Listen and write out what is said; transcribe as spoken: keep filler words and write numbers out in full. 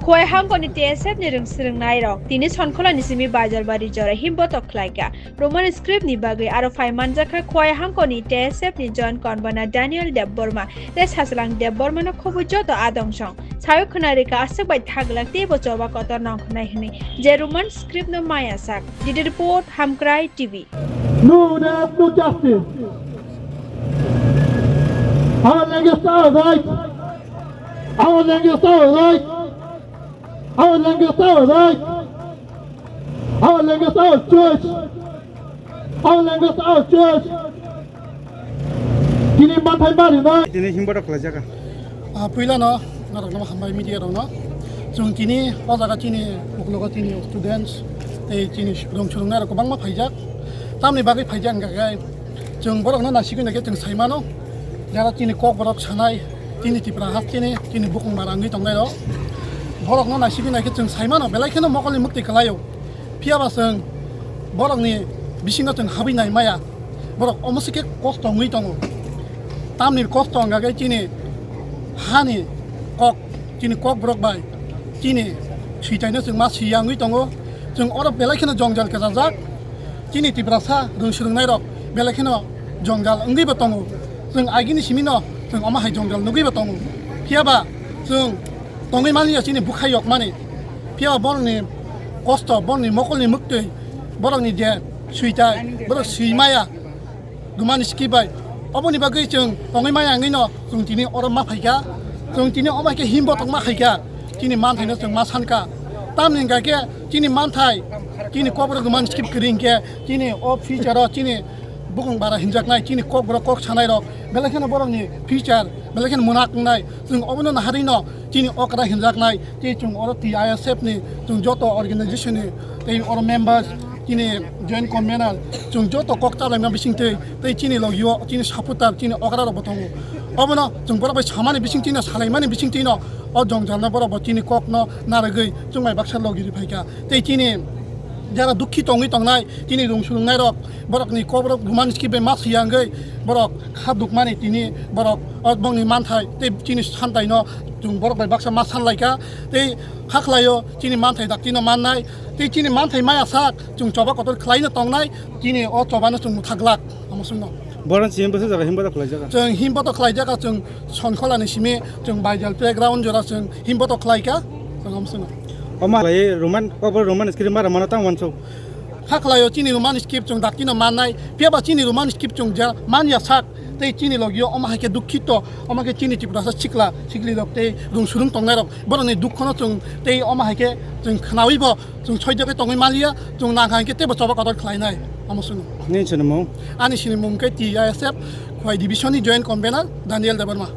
Khowai hangkoni T S F ni rwng swrwngnairok tini Sonkholani simi Baijalbari jora himbotok khlaikha. Roman script ni bagwi aro phai manjakha Khowai hangkoni T S F ni Joint Convener Daniel Debbarma tei Sajlang Debbarma no khobwi joto adong song. Sawi khwnarikha aswk bai thaglak teibo choba kotor nongkhornai hwnwi je Roman script no maya sak. D D report, Hamkrai T V. No death, no justice. Our language, our right. Our language, our right. Our language, our right. Our language, our choice. Our language, our choice. Tini manthai marinai. Tini himbotok khlaijak. Ah, puilano norokno hambai media rokno. Chwng tini o jaga chini uklogo chini students tei chini rong chwrwngnairok kwbangma phaijak. Tamni bagwi phaijak hwnkha khe chwng borokno naisigwi naikhe chwng saimano. Jara chini kokborok sanai, chini Tripura hasteni chini bukung bara wngwi tongnairok. Borokno naisigwi naikhe chwng saimano belai kheno mokolni mwktwi kwlaio. Phiyaba chwng borokni bisingo chwng habwi nai maya. Borok omo se khe kosto wngwi tongo. Tamni kosto wngkha khe chini hani kok, chini kokborok bai chini switaino chwng ma swiya wngwi tongo. Chwng oro belai kheno jwngjal kwchajak. Chini Tiprasa rwng swrwngnairok belai kheno jwngjal wngwibo tongo. Chwng agini simino chwng omo hai jwngjal nugwibo tongo. Phiyaba chwng tongwi manya chini bwkhai yokmani. Phiyaba borokni kosto, borokni mokolni mwktwi, borokni je switai, borok swi maya. Roman script bai. Oboni bagwi chwng tongwi maya wngwino chwng tini oro ma phaikha. Chwng tini omo hai khe himbotok ma khaikha. Chini manthaino chwng ma sankha. Tamni hwnkha khe chini manthai, chini kokborok Roman script kwrwi hwnkhe chini o future o chini bukung bara hinjaknai, chini kokborok kok sanairok belai kheno borokni future belai kheno mwnak wngnai. Chwng obono naharwino chini okra hinjaknai. Tei chwng oro T I S F ni chwng joto organization ni tei oro members, chini joint convener, chwng joto kok chalaima bisingtwi tei chini logio chini supporter, chini okra rok bo tongo. Obono chwng borok bai samani bisingtwi no, salaimani bisingtwi no o jongjalno borok bo chini kokno narwgwi chwng bai baksa logi ri phaikha. Tei chini jara dukhi tongwi tongnai, chini rung swrwngnairok, borokni kokborok Roman script bai ma swiya wngwi borok kha dukmani tini borok o bongni manthai tei chini santaino chwng borok bai baksa ma sanlaikha. Tei hakhlaio chini manthai daktino mannai, tei chini manthai maya sak chwng choba kotor khlaino tongnai, chini o chobano chwng mwthaglak omo chwngno. Borok chini bwsajak himbotok khlaijak. Chwng himbotok khlaijak, chwng Sonkholani simi chwng Baijal playground jora chwng himbotok khlaikha, chwng omo chwngno. Omo lai Roman, kokborok Roman script mara mano tamo wansuk. Hakhlaio chini Roman script chwng daktino mannai, phiyaba chini Roman script chwng ja manya sak, tei chini logio omo hai khe dukhito, omo khe chini Tiprasa sikla, siklirok tei rung swrwng tongnairok, borokni dukhono chwng tei omo hai khe chwng khnawibo chwng soijakgwi tongwi manliya, chwng nangkha hinkhe teibo choba kotor khlainai, omo chwngno. Nini sinimung? Ani sinimung khe T I S F Khowai division ni joint convener Daniel Debbarma.